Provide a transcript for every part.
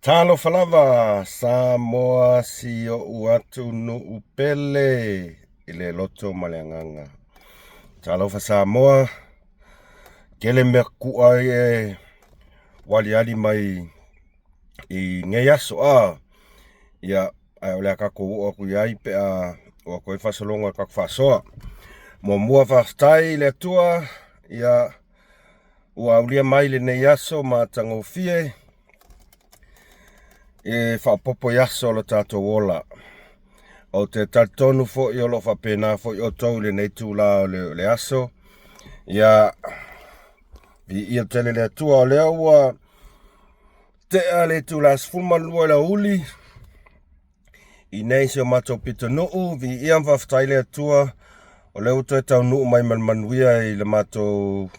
Talofa lava Samoa si o'u atunuu pele i le loto ma le agaga. Talofa Samoa, tele mea ku'a e ua aliali mai i nei aso a ia ae o le a tatou oo atu i ai pe a oo atu ai faasologa o le tatou faasoa. Muamua faafetai i le Atua ia ua aulia mai lenei aso matagofie e faaopoopo i aso o lo tatou ola. Ou te talitonu foi o lo o faapena foi outou i lenei itula o le aso. Ia, viia tele le Atua o lea ua tea le itula 12 i le aoauli i nei si o matou pitonuu. Viia ma faafetai le Atua o lea ua toe taunuu mai ma le manuia i le matou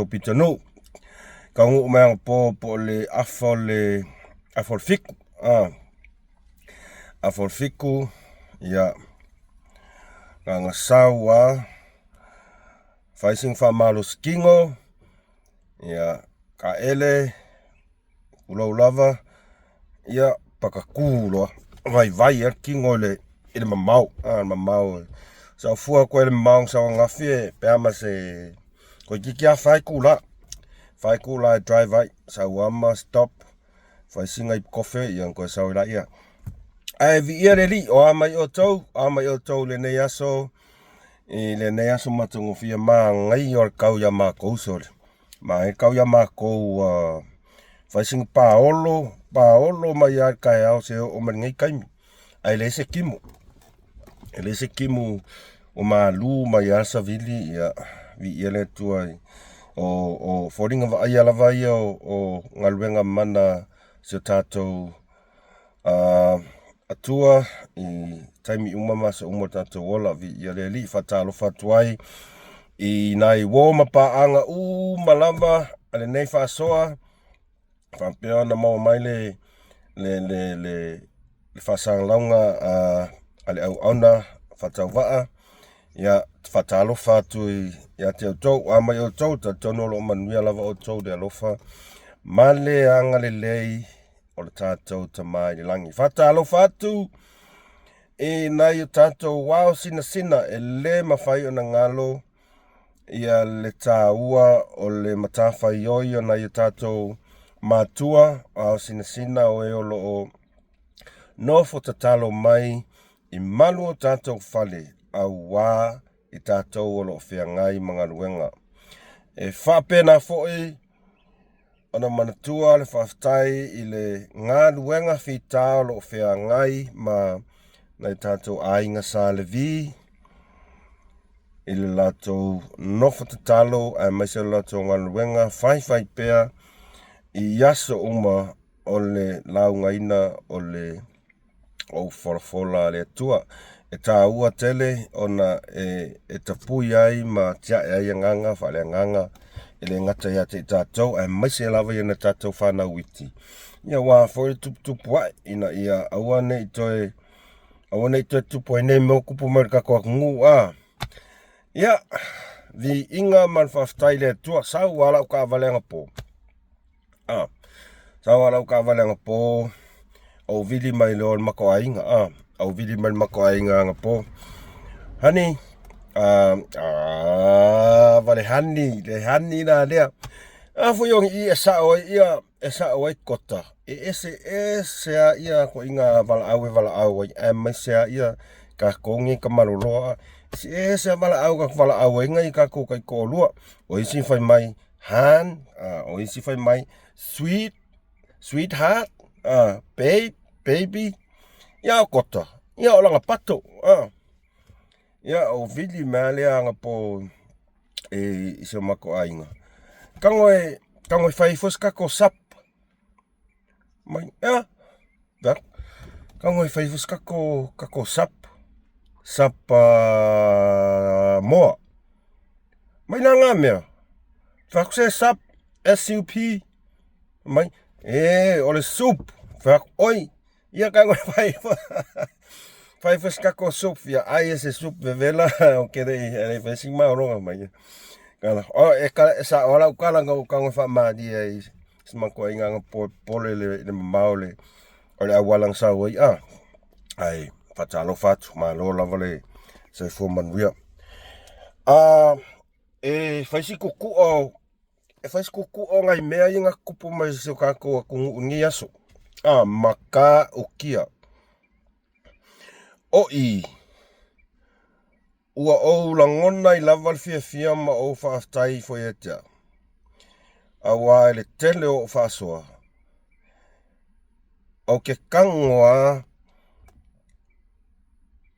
pitonuu. Taunuu mai anapo po o le afa o le 7. Afa o le 7, ia, na ona sau lava, fai sina faamalosi tino, ia, taele, tulou lava, ia, patatu loa, vaivai lava le tino i le mamao, le mamao. Sa ou fua atu ai i le mamao na sau ananafi pe a ma se toeitiiti lava 4 itula, 4 itula e drive ai, sau lava ma stop, fai sina ipu kofe ia ona toe sau ai laia. Ae viia le Alii, o a mai outou, o a mai outou i lenei aso, i lenei aso matagofie manaia o le tau ia matou sole. Manaia le tau ia matou ua fai sina paolo, paolo mai lava i le taeao seia oo mai i lenei taimi, ae leai se timu. E leai se timu ua malu mai lava le savili, ia viia le Atua. O foliga vaaia lava ia o galuega mana a si o tatou Atua i taimi uma ma aso uma o le tatou ola. Viia le Alii. Faatalofa atu ai i nai uo ma paaga uma lava a lenei faasoa faapea ona maua mai le faasalalauga a le auauna faatauvaa. Ia, faatalofa atu ia te outou. A mai outou, talitonu o lo o manuia lava outou i le alofa ma le agalelei o le tatou Tama i le lagi. Faatalofa atu i nai o tatou ao sinasina e le mafai ona galo ia le taua o le matafaioi o nai o tatou matua ao sinasina o e o lo o nofo tatalo mai i malu o tatou fale auā i tatou o lo o feagai ma galuega. E faapena foi ona manatua le faafetai i le galuega fita o lo o feagai ma nai tatou aiga Sa Levi i le latou nofo tatalo aemaise o le latou galuega faifai pea i aso uma o le laugaina o le o folafola a le Atua. E taua tele ona e tapui ai ma tiae ai agaga faaleagaga e le gata ia te i tatou aemaise lava ia na tatou fanau iti. Ia aua foi le tuputupu ae ina ia aua ne i toe aua ne i toe tupu ai nei mea ua tupu mai i le tatou atunuu a. Ia, viiga ma le faafetai i le Atua. Sau lava lau taavale anapo. A, sau lava lau taavale anapo, ou vili mai loa i le matou aiga, a, ou vili mai le matou aiga anapo. Honey, va le honey, le honey la lea. A foi o i e sao ai ia, e sao ai kota. E ese ese lava ia ituaiga valaau e valaau ai, aemaise lava ia tatou nei tamaloloa. E ese ese lava valaau tatou te valaau ai nai tatou taitoalua. O isi fai mai, Hun, o isi fai mai, sweet, sweetheart, babe, baby, ia o kota, ia o lana pato, Ia o vili mai lava lea anapo i si o matou aiga. Tago e, tago e fai ifo se tatou sup. Mai, ea, that. Tago e fai ifo se tatou, tatou sup, sup moa. Mai na ngā mea. Fai atu se sup, S-U-P. Mai, e, o le soup. Fai atu, oi, ia tago e fai ifo. Fai ifo se tatou soup, ia ai e se soup vevela, o ke le i, e le i fai si maologa mai. Kala, o, e kala, e sao ala ukala ngau tago e faamalie ai. Si matou aiga na polepole i le mamao o le auala na sau ai a. Ae faatalofa atu, malo lava le soifua manuia. E fai si tutu'a e fai si tutu'a o nai mea ia na tutupu mai i si o tatou atunuu i lenei aso. A matautia. O i, ua ou lagona ai lava le fiafia ma ou faafetai ifo ia te au, auā i le tele o o'u faasoa, ou te tago a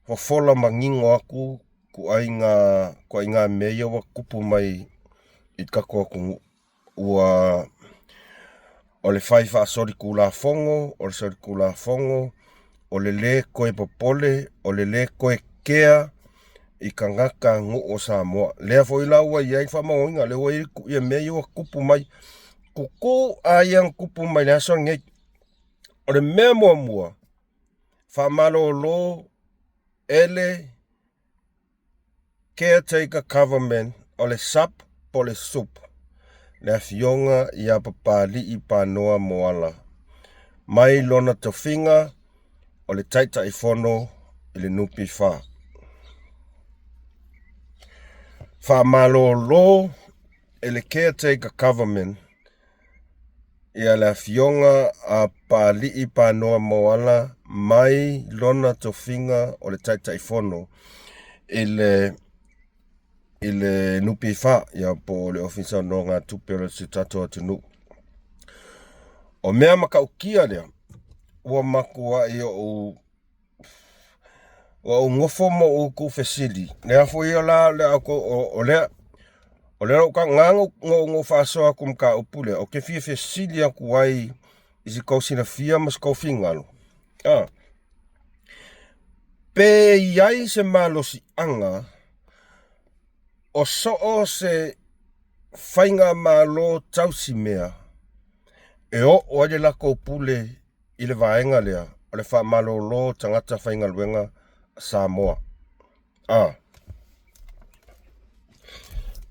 fofola manino atu ituaiga mea ia ua tutupu mai i le tatou atunuu. Ua o le fai faasolitulafono, o le solitulafono, o le lē toe popole, o le lē toe kea i tagata nuu o Samoa. Lea foi la ua i ai le faamauina, lea ua i ai mea ia ua tutupu mai, tutu a ia na tutupu mai le aso lenei. O le mea muamua, faamalolo e le Caretaker Government o le SUP po o le SUP, le Afioga ia Papali'i Panoa Moala, mai lona tofiga o le Taitaifono i le NPF. Faamalolo e le Caretaker Government ia le Afioga a Papali'i Panoa Moala mai lona tofiga o le Taitaifono i le i le NPF, ia po o le Ofisa o Nogatupe o si o tatou atunuu. O mea matautia lea, ua matuai ou Ua ou nofo ma ou tuufesili, lea foi la o lea o lea o lea ou na ou faasoa atu i le mataupu lea, ou te fia fesili atu ai i si tou silafia ma si tou finagalo, a, pe i ai se malosiaga o so o se faigamalo tausimea e oo ai le latou pule i le vaega lea o le faamalolo o tagata faigaluega Samoa. A.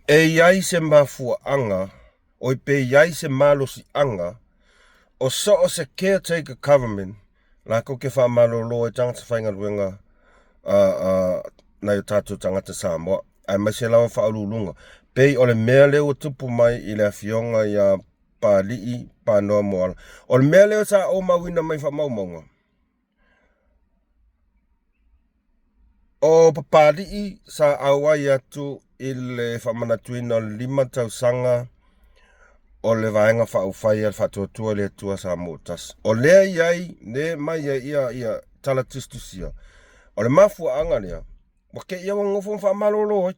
E i ai se mafuaaga, oi pe i ai se malosiaga o so o se caretaker government latou te faamalolo ai tagata faigaluega a, a, nai o tatou tagata Samoa, aemaise lava faauluuluga. Pei o le mea lea ua tupu mai i le afioga ia Papali'i Panoa Moala. O le mea lea sa ou mauina mai faamaumauga, o Papali'i sa auai atu i le faamanatuina o le 5 tausaga o le Vaega Faaupufai a le Faatuatua i le Atua Samoa Tasi. O lea i ai, lea mai ai ia, ia tala tusitusia. O le mafuaaga lea, ua te i ua nonofo ma faamalolo ai.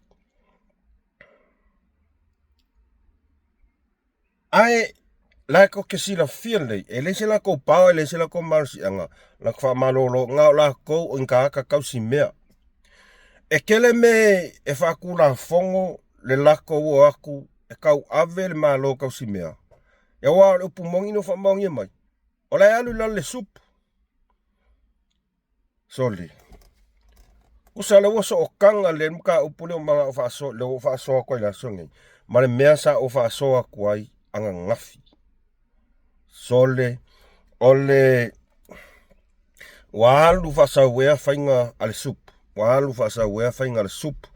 Ae latou te silafia lelei, e leai se latou power, e leai se latou malosiaga, latou faamalolo, na o latou o ni tagata tausimea. E tele mea e faatulafono le latou o atu e tauave le Malo tausimea, aua o le upu moni na faamaonia mai, o la e alu i lalo i le supu. Sole. Tusa lea ua sootaga le mataupu lea ua faasoa, lea ua faasoa atu ai le aso lenei, ma le mea sa ou faasoa atu ai ananafi. Sole, o le ua alu faasauea faiga a le SUP, ua alu faasauea faiga a le SUP,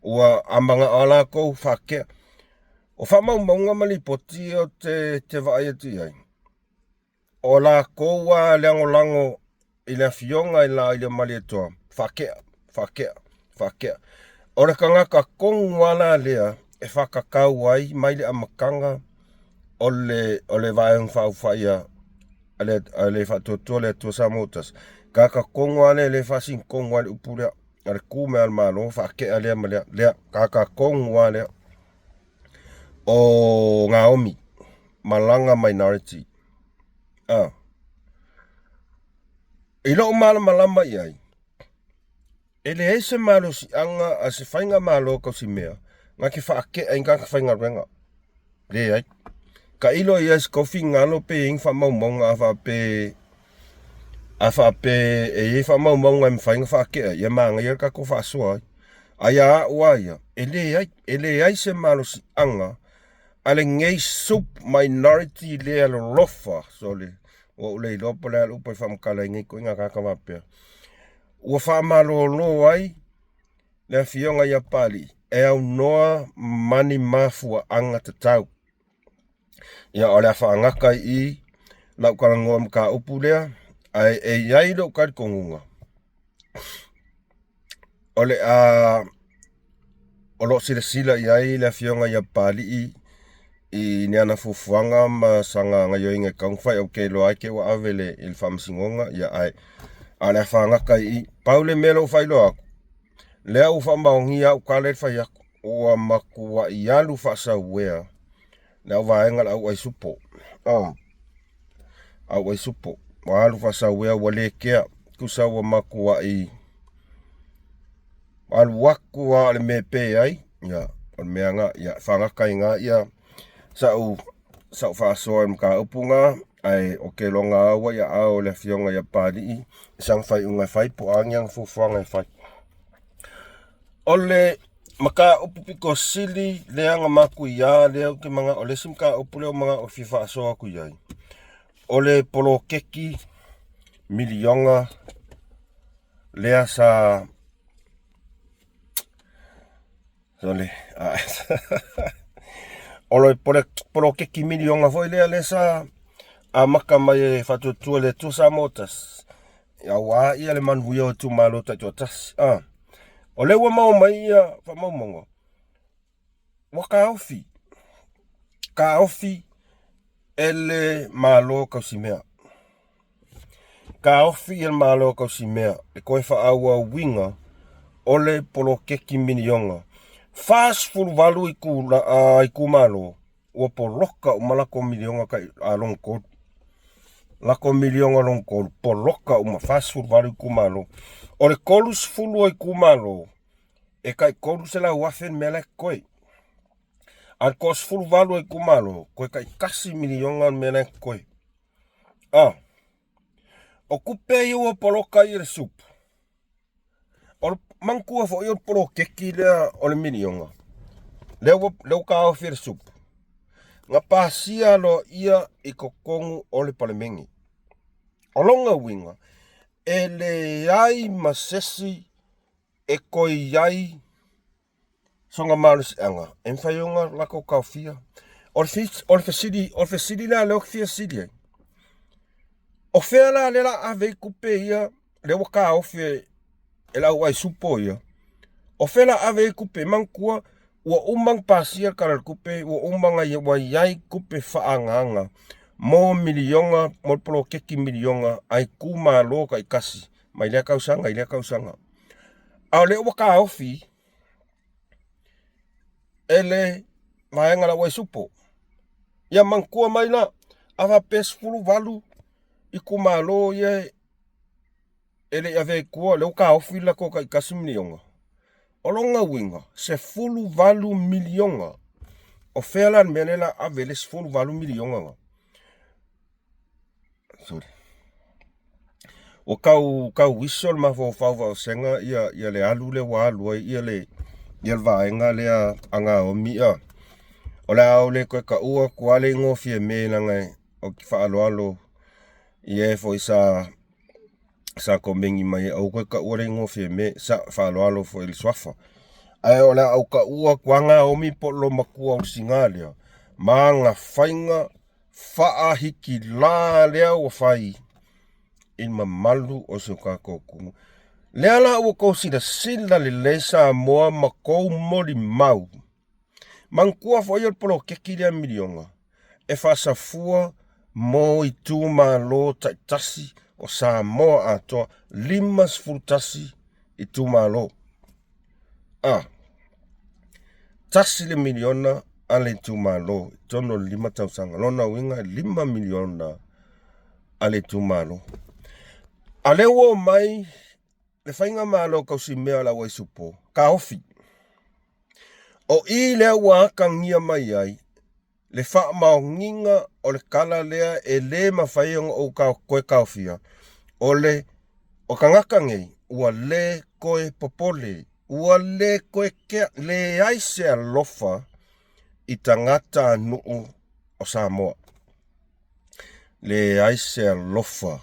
ua a manao lava latou faatea. O faamaumauga ma lipoti ia ou te, te vaai atu i ai, O lakou a lagolago i le afioga i Laaulialemalietoa, faatea, faatea, faatea. O le tagata tonu a la lea e faatatau ai mai le amataga o le, o le Vaega Faaupufai a le, a le Faatuatua le Atua Samoa Tasi. Tagata tonu a lea e le faasinotonu ai le upu lea, a le tu mai a le Malo, faatea lea ma lea, lea, tagata tonu a lea. O Naomi Malaga Minority. A. I lou malamalama i ai, e leai se malosiaga a se faigamalo tausimea na te faatea i ni tagata faigaluega. Leai. Tailo i ai se tou finagalo pe i ai ni faamaumauga a faapea a faapea e i ai faamaumauga e mafai ona faatea, ia manaia le tatou faasoa ai. Ae ia au lava ia, e leai, e leai se malosiaga. A lenei sub minority lea lolofa, sole, ua ou le iloa po o le a le upu e faamatala ai nei ituaiga tagata faapea, ua faamalolo ai le afioga ia Papalii e aunoa ma ni mafuaaga tatau. Ia, o le a faagata i i lau talanoa i le mataupu lea, ae e i ai lou talitonuga, o le a o lo o silasila i ai le afioga ia Papalii i ni ana fuafuaga ma sana gaoioiga e tatau ona fai. Ou te iloa ai te i ua ave i le faamasinoga, ia ae a o le a faagata i i. Pau le mea lea ua faailoa atu, lea ua faamaonia au tala ia e fai atu, ua matuai alu faasauea le au vaega o le auai supo. Auai supo, ua alu faasauea ua le kea, tusa ua matuai alu atu lava o le mea e pe ai, ia, o le mea lena, ia, faagata ai i ina ia sa'u sa'u faasoa i le mataupu lena, ae ou te iloa na au ai aao o le afioga ia Papalii i sana faaiuga e fai po o a ni ana fuafuaga e fai. O le mataupu pito sili lea na matuia lea ou te manao, o le isi mataupu lea ua manao e fia faasoa atu i ai, o le poloketi miliona lea sa sole o le poloketi miliona foi lea lea sa amata mai e Faatuatua i le Atua Samoa Tasi aua ia le manuia o itumalo taitoatasi. O lea ua maua mai ia faamaumauga ua taofi, taofi e le Malo tausimea. Taofi e le Malo tausimea le toe faaauauina o le poloketi miliona. 48 itumalo ua poloka uma latou miliona tai a lona tolu. Latou miliona lona tolu, poloka uma, 48 itumalo. O le 30 o itumalo, e tai 300,000 le mea la e totoe. A o le toasefuluvalu o itumalo, toe tai tasi miliona le mea la e totoe. O tupe ia ua poloka ai e le SUPP, o le manatua foi o le poloketi lea o le miliona, lea ua, lea ua taofi e le SUPP, na pasia aloaia i totonu o le Palemene. O lona uiga, e leai ma se isi e toe i ai sona malosiaga e mafai ona latou taofia. O le fesili, o le fesili la lea ou te fia fesili ai, o fea la lea o le a ave ai tupe ia lea ua taofi e le auai supo ia? O fea o le a ave ai tupe? Manatua ua uma ona pasia le Tala o le Tupe, ua uma ona ua i ai tupe faaagaaga mo miliona, mo le poloketi miliona a itumalo taitasi mai lea tausaga i lea tausaga. A o lea ua taofi e le vaega o le auaisupo. Ia manatua mai la, a faapea e 18 itumalo ia e le i avea i tua, lea ua taofi le latou tai $1 miliona. O lona uiga, 18 miliona. O fea la le mea lea o le a ave ai le 18 miliona lena? Sorry. Ua tau tau iso le mafaufau faavasega ia ia le alu lea ua alu ai ia le ia le vaega lea a Naomi a. O le a ou le toe taua atu lava le igoa Fiame leaga ou te faaaloalo i e foi sa sa komeni mai aua toe taua le igoa Fiame sa faaaloalo foi i le suafa. Ae o le a ou taua atu lava Naomi po o le loomatua o le siga lea ma ana faiga faahikilā lea ua fai i le mamalu o si o tatou atunuu. Lea la ua tou silasila lelei Samoa ma tou molimau. Manatua foi o le poloketi lea miliona e faasafua mo itumalo taitasi o Samoa atoa, 51 itumalo. A. $1 miliona a le itumalo i totonu o le 5 tausaga. Lona uiga e $5 miliona a le itumalo. A lea ua omai le faigamalo tausimea o le auaisupo, taofi. O i lea ua atagia mai ai le faamaoniga o le tala lea e le mafai ona ou toe taofia, o le o tagata nei ua le toe popole, ua le toe kea, leai se alofa. i tagata nuu o Samoa. Leai se alofa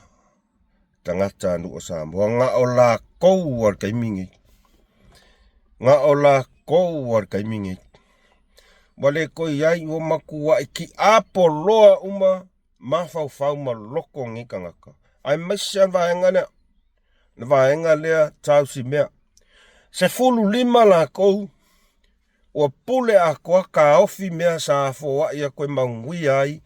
tagata nuu o Samoa. Na o lakou a le taimi nei. Na o lakou a le taimi nei. Ua le toe i ai, ua matuai tiapoloa uma mafaufau ma loto o nei tagata. Aemaise lava le vaega lea, le vaega lea tausimea. 15 latou ua pule atoa taofi mea sa foai atu e manuia ai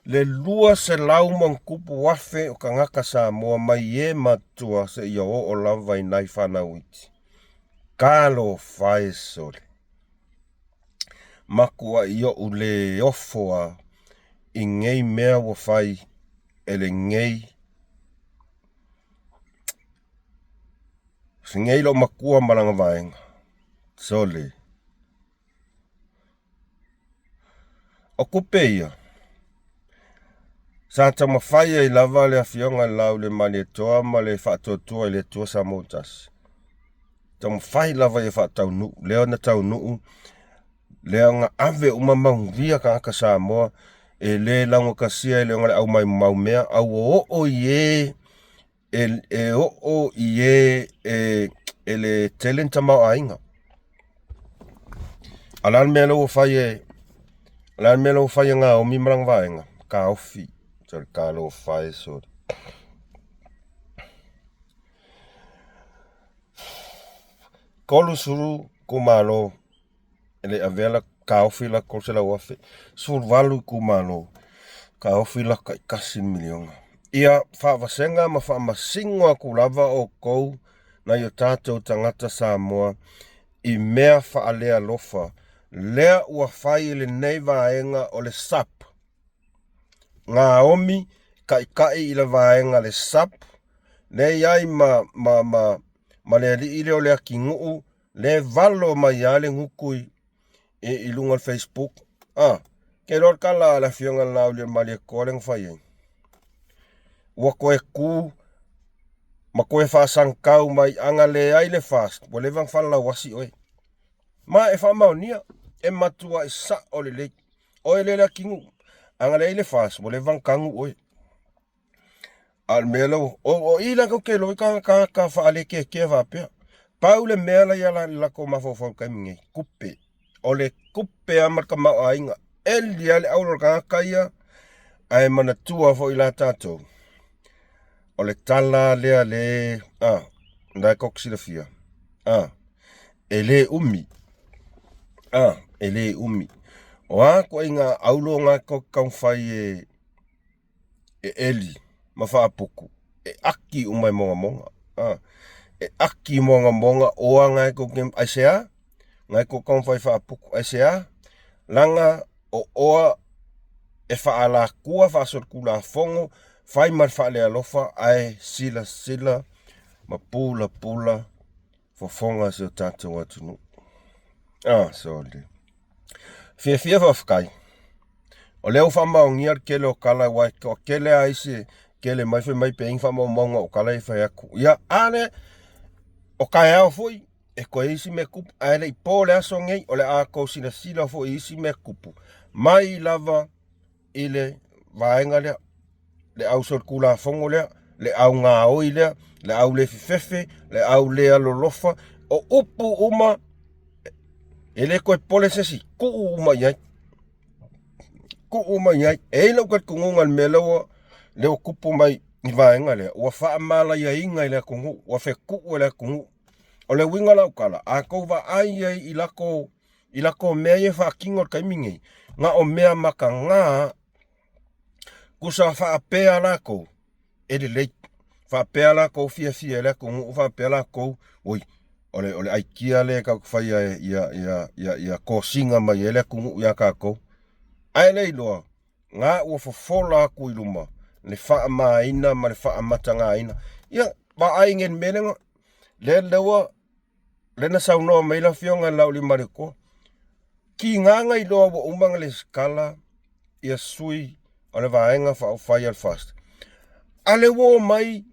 le 200 ma ona tupu afe o tagata Samoa mai e matua seia oo lava i nai fanau iti. Talofa e sole! Matuai ou le ofo a i nei mea ua fai e lenei nei loomatua ma lana vaega. Sole! O tupe ia, sa taumafai ai lava le Afioga i le Laaulialemalietoa ma le Faatuatua i le Atua Samoa Tasi. Taumafai lava ia faataunuu, lea na taunuu, lea na ave uma manuia tagata Samoa e le laugatasia e le ona le aumaumau mea, a ua oo i e e oo i e e le tele ni tamaoaiga. A o le a le mea lea ua fai e, o le a le mea lea ua fai e Naomi ma lana vaega? Taofi. Talofa e sole. 30 itumalo e le avea la taofi la 300,000, 18 itumalo taofi la taitasi miliona. Ia faavasega ma faamasino atu lava outou nai o tatou tagata Samoa i mea faalealofa lea ua fai e lenei vaega o le SAP. Naomi taitai i le vaega le SAP lea i ai ma, ma, ma, ma le alii lea o le atinuu le valo mai lava le gutu i, i, i luga o le Facebook. Ah, ke iloa le tala a le afioga i le Laaulialemalietoa lea na fai ai. Ua toe tu ma toe faasagitau mai ana leai le FAST, ua leva ona falalauasi oe. Ma e faamaonia, e matuai sao lelei. Oe lea le atinuu, ana leai le FAST, ua leva ona tanu oe. A o le mea lea, o i la tou te iloa ai tagata faalekekea faapea. Pau le mea la ia le latou mafaufau i le taimi nei, tupe. O le tupe lava ma le tamaoaiga. Eli lava le auro o le tagata ia, ae manatua foi la tatou, o le tala lea le, a, la e tou te silafia, a, e le umi, a, e le umi. O a ituaiga auro na tou te taumafai e e eli ma faaputu, e aki uma e mogamoga. A, e aki mogamoga oa na e tou te, aisea? Na e tou taumafai faaputu, aisea? Leaga o oa e faalatua faasolitulafono, fai ma le faalealofa, ae silasila ma pulapula fofoga si o tatou atunuu. Ah, sole. Fiafia faafetai. O lea ua faamaonia le tele o tala aua e toatele lava isi e tele mai fai mai pe i ai ni faamaumauga o tala ia e fai atu. Ia, a lea, o taeao foi e toe isi mea tupu, ae le i po le aso nei, o le a tou silasila foi i isi mea tupu mai lava i le vaega lea, le au solitulafono lea, le au gaoi lea, le au le fefefe, le au le alolofa, o upu uma e le toe pole se isi, tuu uma i ai, tuu uma i ai. E i ai lou talitonuga i le mea lea ua, lea ua tupu mai i vaega lea, ua faamalaiaina e le atunuu, ua fetuu e le atunuu. O le uiga o lau tala, a tou vaai ai i latou i latou mea ia e faatino i le taimi nei, na o mea mataga lava. Tusa faapea latou, e lelei. Faapea latou fiafia i le atunuu, faapea latou, oi, o le, o le aikia lea tatou te faia ia, ia, ia, ia tosina mai ai le atunuu ia tatou. Ae le iloa, na ua fofola atu i luma le faamaina ma le faamatagaina. Ia, vaai i le mea lea, lea, lea ua lea na saunoa mai le afioga i le Laaulialemalietoa, tiga na iloa ua uma ona lesitala ia sui o le Vaega Faaupufai a le FAST. A lea ua omai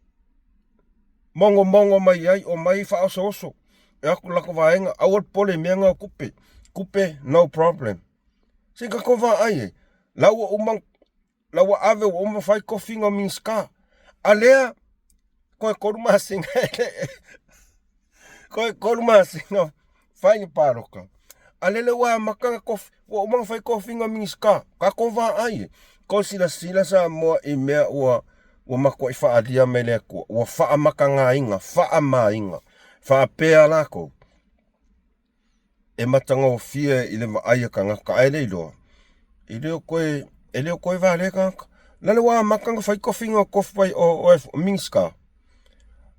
mogomogo mai ai, omai faaosooso e o atu le latou vaega, aua le popole i mea na o tupe, tupe no problem. Se i tatou vaai e, la ua uma, la ua ave ua uma fai tofiga o Minisita. A lea, toe 3 masina e toe 3 masina fai le palota. A lele ua amata na tofi, ua uma na fai tofiga o Minisita. Tatou vaai e, toe silasila Samoa i mea ua ua matuai faaalia mai le Atua, ua faamatagaina, faamaina, faapea latou. E matagofie i le vaai a tagata ae le iloa, e le o toe, e le o toe valea tagata. La le ua amata ona fai tofiga o tofi pai o, o, o Minisita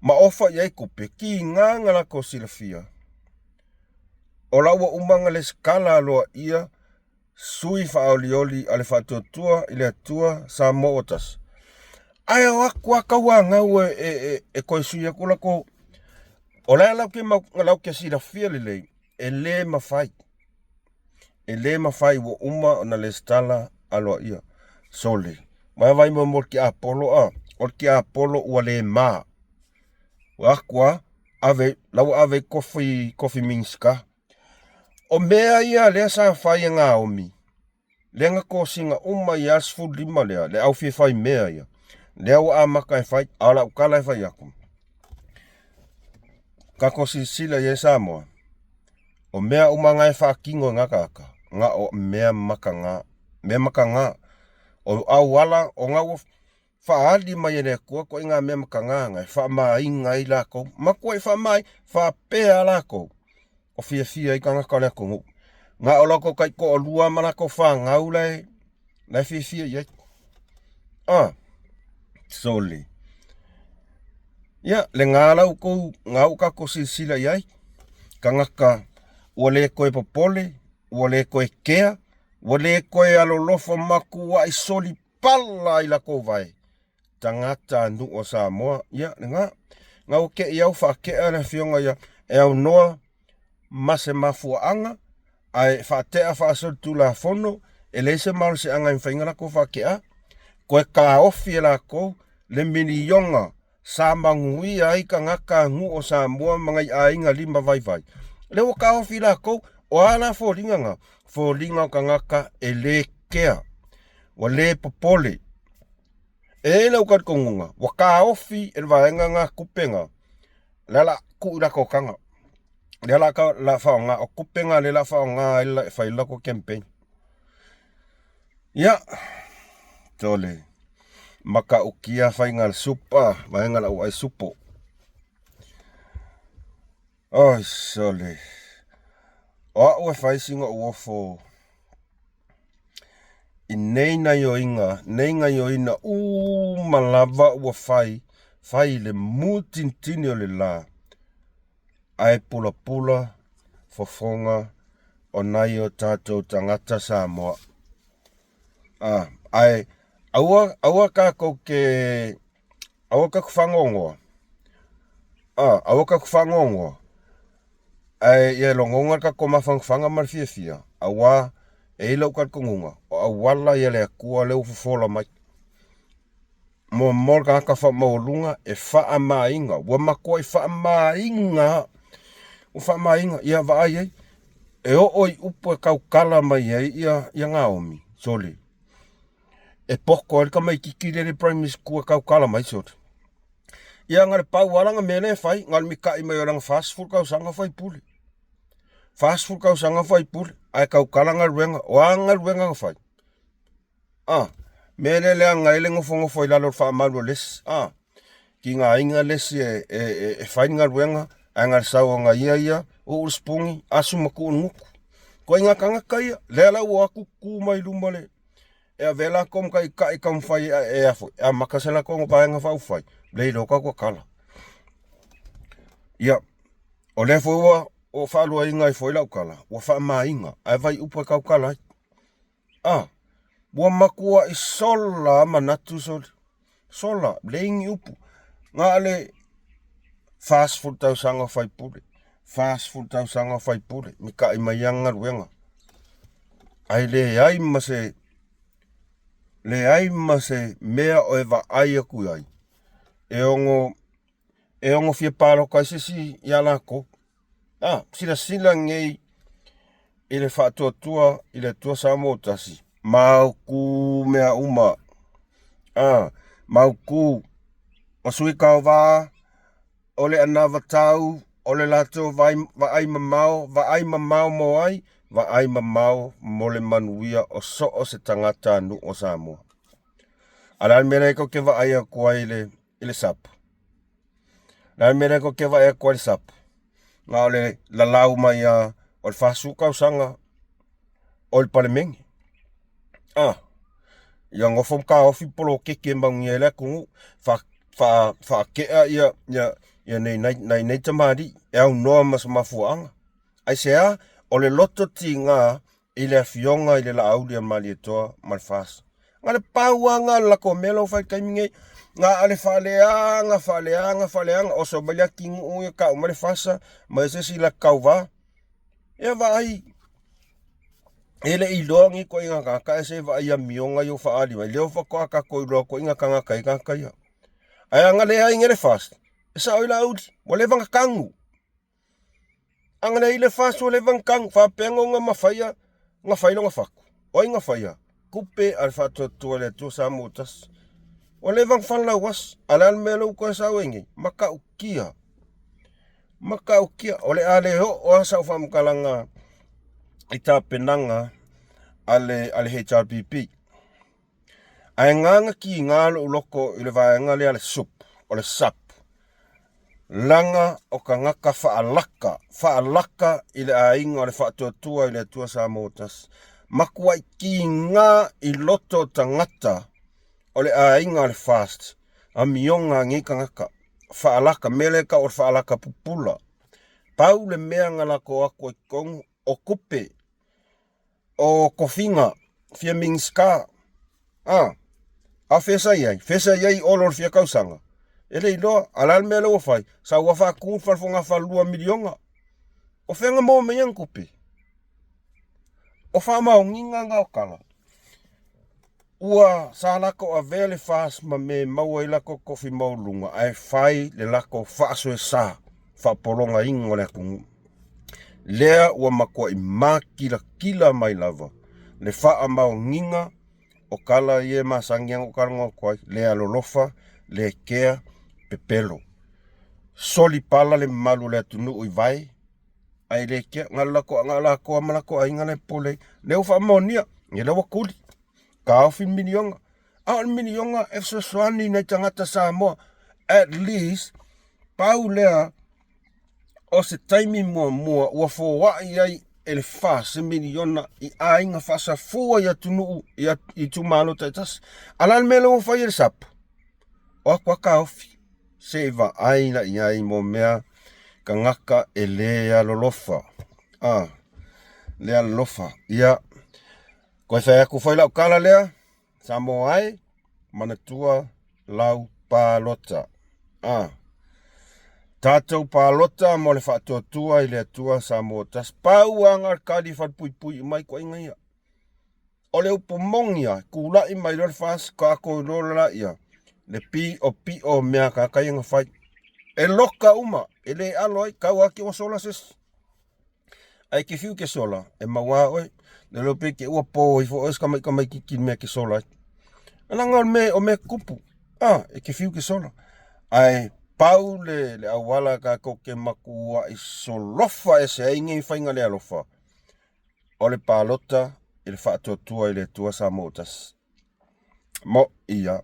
ma ofa i ai tupe, tiga na latou silafia. O la ua uma ona lesitala aloaia sui faaolioli a le Faatuatua i le Atua Samoa ua tasi. Ae o atu a tauanau e, e, e, e toe sui atu latou. O la lau ke mau, lau ke silafia lelei, e lē mafai. E lē mafai ua uma ona lesitala aloaia. Sole, vaivai mo mo le tiapolo a, o le tiapolo ua le ma. Ua atu a, ave, la ua ave i kofi, kofi Minisita. O mea ia lea sa fai e Naomi, lea na tosina uma i a 15 lea, le au fia fai mea ia, lea ua amata e fai, a o lau tala e fai atu, tatou silasila i ai Samoa, o mea uma na e faatino e na tagata, na o mea mataga, mea mataga, o auala, o na ua faaali mai e le Atua ituaiga mea mataga na e faamaina ai latou, matuai faamaina, faapea latou o fiafia ai tagata o le atunuu. Na o latou taitoalua ma latou fanau la e, la e fiafia i ai. Ah, sole. Ia, lena la outou, na ua tatou silasila i ai, tagata ua le toe popole, ua le toe kea, ua le toe alolofa matuai soli pala i latou vae tagata nuu o Samoa. Ia, lena. Na ua te i au faatea le afioga ia e aunoa ma se mafuaaga ae faatea faasolitulafono e leai se malosiaga e mafai ona latou faatea. Toe taofi e latou le miliona sa manuia ai tagata nuu o Samoa ma nai aiga lima vaivai. Lea ua taofi latou, o a la foliga na? Foliga o tagata e le kea, ua le popole. E i ai lau talitonuga, ua taofi e le vaega na tupe na, lea la tuu i latou taga. Lea la la faaaoga, o tupe na lea la faaaoga ai e fai ai le latou campaign. Ia, tole, matautia faiga supa, vaega lau ai supo. Oi, sole. O au e fai sina ou ofo i nei gaioiga, nei gaioina uma lava ua fai, fai i le mutinitini o le la, ae pulapula fofoga o nai o tatou tagata Samoa. Ah, ae aua, aua tatou te, aua tatou faanoanoa. Ah, aua tatou faanoanoa. Ae ia logona le tatou mafanafana ma le fiafia, auā e i ai lou talitonuga, o auala ia le Atua lea ua fofola mai. Mo le tagata faamaualuga e faamaina, ua matuai faamaina, ua faamaina, ia vaai ai, e oo i upu e tautala mai ai ia, ia Naomi, sole, e poto ai le tamaititi lea i le primary school e tautala mai, sole. Ia na le pau lava lana mea lea e fai, na o le mita'i mai o lana 40 tausaga o faipule. 40 tausaga o faipule, ae tautala galuega. O a galuega na fai? A, mea lea leaga ai le nofonofo i lalo o le faamalu o le isi. A, tigaina le isi e, e, e, e fai le galuega, ae na le sau ona ia ia, uu le sipuni, asu ma tuu i le gutu. Ituaiga tagata ia, lea la ua o atu tu mai luma le, e avea latou ma taitai taumafai e, e, e amata se latou vaega faaupufai, le iloa tatou tala. Ia, o lea foi ua ua faaluaina ai foi lau tala, ua faamaina, ae vai upu e tautala ai. A, ua matuai sola a manatu sole. Sola, leai ni upu. Na o le 40 tausaga o faipule, 40 tausaga o faipule, mita'i mai lava galuega. Ae leai ma se leai ma se mea o e vaai atu i ai e ono e ono fia palota ai se isi ia latou. A, silasila nei. i le faatuatua i le Atua Samoa tasi, mautu mea uma. A, mautu o sui kaova, o le anavatau, o le latou vaai mamao, vaai mamao mo ai, vaai mamao mo le manuia o so o se tagatanuu o Samoa. A o le a le mea lea tou te vaai atu ai i le SAP? O le a le mea lea tou te vaai atu ai i le SAP? Na o le lalau mai lava o le 40 tausaga o le Palemene. A, ia nofo ma taofi poloketi e manuia ai le atunuu, faatea ia nai nei tamalii e aunoa ma se mafuaaga. Aisea? O le loto tiga i le afioga i le Laauli a le Malietoa ma le FAST. Na o le pau lava lena o le latou mea la ua fai i le taimi nei, na o le faaleaga, faaleaga, faaleaga, oso mai le atinuu ia tau mai le FAST ma se isi latou tauva. Ia vaai, e le i iloa ni ituaiga tagata ae se i vaai i amioga ia ua faaali mai, lea faatoa tatou iloa ituaiga tagata ia tagata ia. Ae a na leai nei le FAST, e sao ai Laauli, ua leva ona tanu. A na leai le FAST ua leva ona tanu, faapea na ona mafaia na fai lona fatu. O ai na faia? Tupe a le Faatuatua i le Atua Samoa tasi. Ua leva ona falelauasi, a o le a le mea lea ua toe sau ai nei? Matautia. Matautia, o le a le oo lava sau faamatalaga i tapenaga a le HRPP. Ae na ona tiga lou loto i le vaega lea a le SUP, o le SAP, leaga o tagata faalaka, faalaka i le aiga o le Faatuatua i le Atua Samoa tasi. Matuai tiga i loto o tagata o le aiga o le FAST, amioga a nei tagata, faalaka, mea lea e tau o le faalaka pupula. Pau le mea na latou o atu ai i totonu, o tupe, o tofiga, fia Minisita, a, a o fea sa i ai? Fea sa i ai Olo i le fia tausaga? E le iloa. A o le a le mea lea ua fai? Sau lava faatu le fale fogafale $2 miliona. O fea na maua mai ai ana tupe? O faamaoniga na o tala. Ua sa latou avea le FAST ma mea e maua ai latou tofi maualuluga ae fai le latou faasoesa faapologaina o le atunuu. Lea ua matuai makilatila mai lava le faamaoniga o tala ia e masani ona ou talanoa atu ai, le alolofa, le kea, pepelo. Soli pala le mamalu o le atunuu i vae, ae le kea, na o latou lava ma latou aiga la e popole ai. Lea ua faamaonia, ia lea ua tuli, taofi le miliona. A o le miliona e fesoasoani i nai tagata Samoa, at least, pau lea o se taimi muamua ua foai ai e le FAST se miliona i aiga faasafua i atunuu i itumalo taitasi. A o le a le mea lea ua fai e le SAP? O atu lava taofi se i vaai la i ai mo mea tagata e le alolofa. A, le alolofa. Ia, toe fai atu foi lau tala lea, Samoa e, manatua lau palota. A, tatou palota mo le faatuatua i le Atua Samoa tasi. Pau lava na o le tali falepuipui uma ituaiga ia. O le upu moni lava, tulai mai loa le FAST, tatou iloa laia le piopio o mea a tagata ia na fai. E loka uma, e le alo ai, tau lava te ua sola se isi. Ae e te fiu e te sola, e maua lava oe. Le iloa pe te ua po ifo oe si tamaitiiti i le mea e te sola ai. Leaga o le mea, o mea tutupu, a, e te fiu e te sola. Ae pau le auala tatou te matuai solofa ese ai nei faiga le alofa, o le palota i le faatuatua i le Atua Samoa tasi. Mo ia,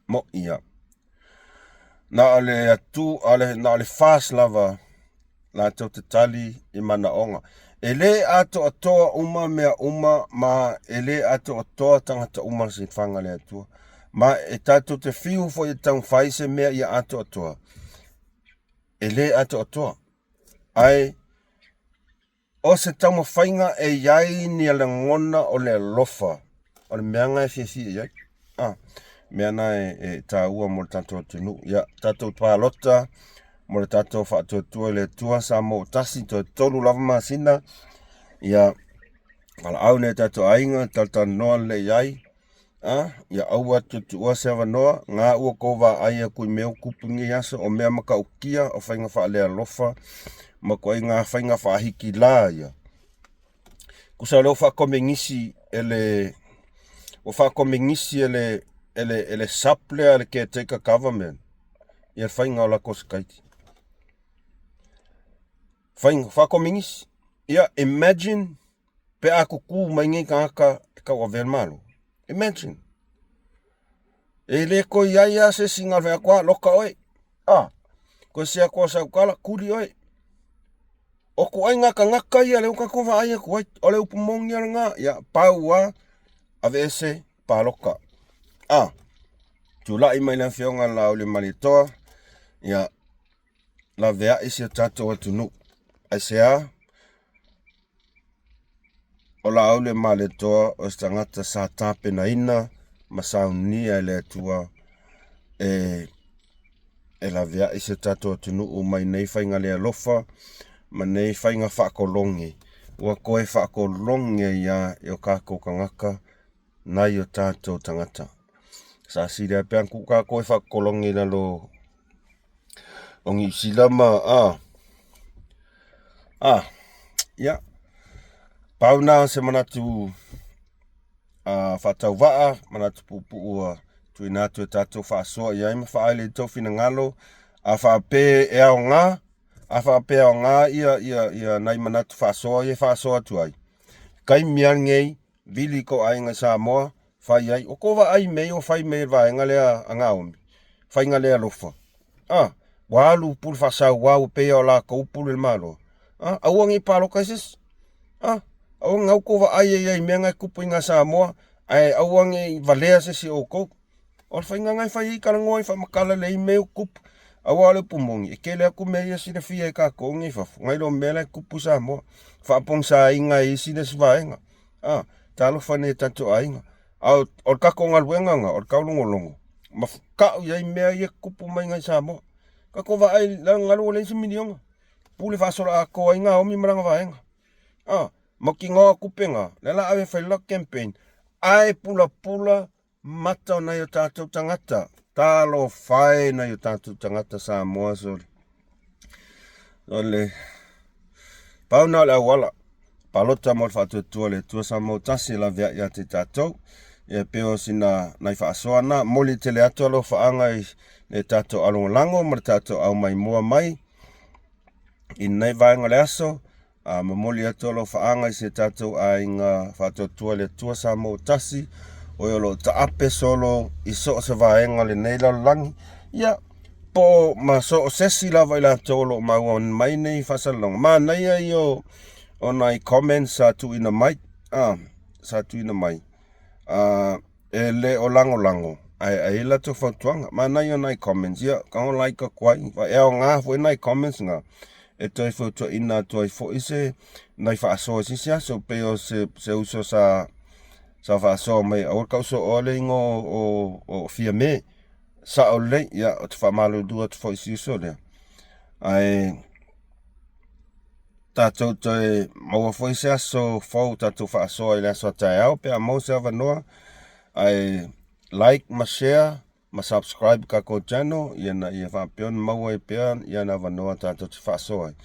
mo ia. Na o le atu, na o le FAST lava latou te tali i manaoga. E le atoatoa uma mea uma ma e le atoatoa tagata uma i le silafaga a le Atua. Ma e tatou te fiu foi e taumafai se mea ia atoatoa, e le atoatoa. Ae O se taumafaiga e i ai ni lagona o le alofa, o le mea lena e fiafia i ai. A, mea lena e taua mo le tatou atunuu. Ia, tatou palota mo le tatou faatuatua i le Atua Samoa ua tasi, toe 3 lava masina. Ia, valaau nai o tatou aiga, talatalanoa lelei ai. A, ia aua e tuutuua se avanoa, na ua tou vaai atu i mea ua tupu i lenei aso, o mea matautia, o faiga faalealofa, ma ituaiga faiga faahikilā ia. Tusa o lea ua faakomenisi e le ua faakomenisi e le e le e le SUP lea a le caretaker government ia le faiga o latou sakaiti. Faiga faakomenisi. Ia imagine pe a tutu mai nei tagata e tauavea le Malo. Imagine. E le toe i ai lava se isi na fai atu, a, loka oe. A, toe se atu o sau tala, tuli oe. O ituaiga tagata ia lea ua tatou vaai atu ai. O le upu moni lava lena. Ia, pau lava, aveese, palota. A, tulai mai le Afioga ia Laauliamaletoa, ia, laveai si o tatou atunuu. Aisea? O Laauli-a-Malietoa o se tagata sa tapenaina ma saunia e le Atua e e laveai si o tatou atunuu mai nei faiga le alofa ma nei faiga faakologe. Ua toe faakologe ai lava e o tatou tagata nai o tatou tagata. Sa sili lava pe ana tuu tatou e faakologe i lalo o Niu Sila ma a a ia pau na o se manatu a faatauvaa, manatu puupuu ua tuuina atu e tatou faasoa i ai ma faaali i tou finagalo. A faapea e aoga, a faapea e aoga ia ia ia nai manatu faasoa ia e faasoa atu ai, taimi lava lenei Vili i kou aiga i Samoa, fai ai. Ua tou vaai i mea ia ua fai mai e le vaega lea a Naomi, faiga le alofa. A, ua alu pule faasaua ua pei lava o latou pule i le Malo. A, aua ne i palota ai se isi. A, aua na outou vaai ai i mea na e tupu i ina Samoa, ae aua ne i valea se isi o outou. O le faiga lena e fai ai, talanoa ai, faamatala lelei mea ia ua tupu. Aua o le upu moni, e tele atu mea ia e silafia e tatou nei i fafo, nai lo mea la e tupu i Samoa. Faapogisaina e isi le isi vaega. A, talofa nei i tatou aiga. A o le tatou galuega lena, o le taulogologo ma tau i ai mea ia e tutupu mai i Samoa. Tatou vaai, leaga ua leai se miliona. Pule faasoloatoa ai Naomi ma lana vaega. A, mautinoa o tupe na, lea o le a ave e fai le latou campaign, ae pulapula mata o nai o tatou tagata. Talofa e nai o tatou tagata Samoa sole. O le pau na o le auala palota mo le faatuatua le Atua Samoa tasi e laveai ia te tatou. Ia pei o sina nai faasoa na. Momoli tele atu alofaaga i le tatou alogolago ma le tatou aumaimoa mai i lenei vaega o le aso. A momoli atu alofaaga i se tatou aiga faatuatua i le Atua Samoa tasi, o e o lo o taape solo i so o se vaega o lenei lalolagi, ia, po o ma so o se isi lava i latou o lo o maua mai nei faasalalauga. Manaia ia o, o nai comments sa tuuina mai, a, sa tuuina mai. A, e le o lagolago, ae ai i latou fautuaga. Manaia nai comments, ia, tago like atu ai. E aoga foi nai comments na e toe fautuaina atu ai foi se nai faasoa i se isi aso. Pei o se, se uso sa, sa faasoa mai, aua le tau sooa le igoa o, o, o Fiame. Sao lelei, ia, ou te faamalulu atu foi i si uso lea. Ae tatou toe maua foi se aso fou tatou faasoa i le aso a taeao pe a maua se avanoa. Ae like ma share ma subscribe tatou channel ina ia faapea ona maua ai pea ia na avanoa tatou te faasoa ai.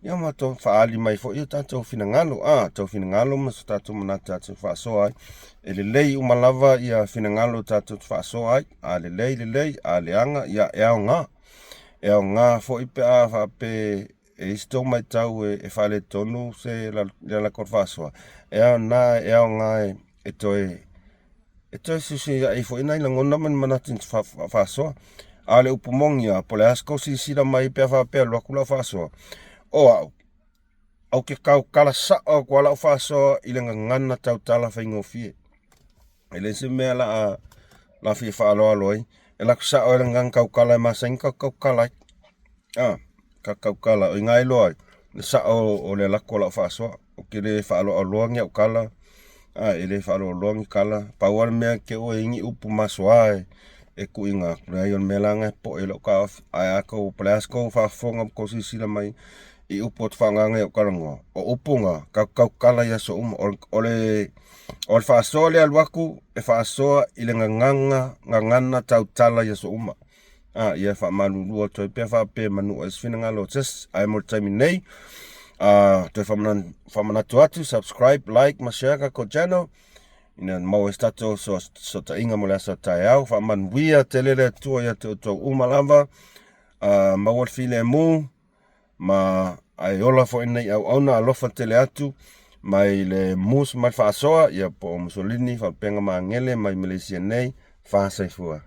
Ia ma tou faaali mai foi ia tatou finagalo, a, tou finagalo ma so tatou manatu tatou te faasoa ai. E lelei uma lava ia finagalo tatou te faasoa ai, a lelei lelei, a leaga ia e aoga. E aoga foi pe a faapea e i ai se tou matau e faaletonu se le latou faasoa, e aoga e aoga e toe e toe silasila ai foi nai lagona ma ni manatu faasoa. A o le upu moni lava, po o le a se tou silasila mai pe a faapea e alu atu lau faasoa, o au, ou te tautala sao atu lava lau faasoa i le gagana tautala faigofie. E leai se mea la a la fia faaaloalo ai, e alu atu sao ai le gagana tautala e masani ona tautala ai. A, ka tautala, o i ina e iloa ai le sao o le alu atu o lau faasoa. Ou te le faaaloaloa ni au tala, a, e le faaaloaloa ni tala. Pau lava le mea te i ua i ai ni upu masoa e tuuina atu, leai o le mea la lena e popoe ai lou taofi. Ae a tou, po o le a se tou faafofoga ma tou silasila mai i upu ou te faaaogaina i au talanoa, o upu na, tatou te tautala i aso uma. O le o le faasoa lea e alu atu, e faasoa i le gagana, gagana tautala i aso uma. A, ia faamalulu atu ai pe a faapea e manua ai se finagalo o se isi. Ae mo le taimi nei, Toe faamanatu atu, subscribe, like ma share tatou channel ina maua ai se tatou fesootaiga mo le aso a taeao. Faamanuia tele le Atua ia te outou uma lava. Maua le filemu ma ae ola foi nei auauna. Alofa tele atu mai le Mus mai le Faasoa, ia po o Musolini Faalupega Magele mai Malaysia nei. Fa soifua.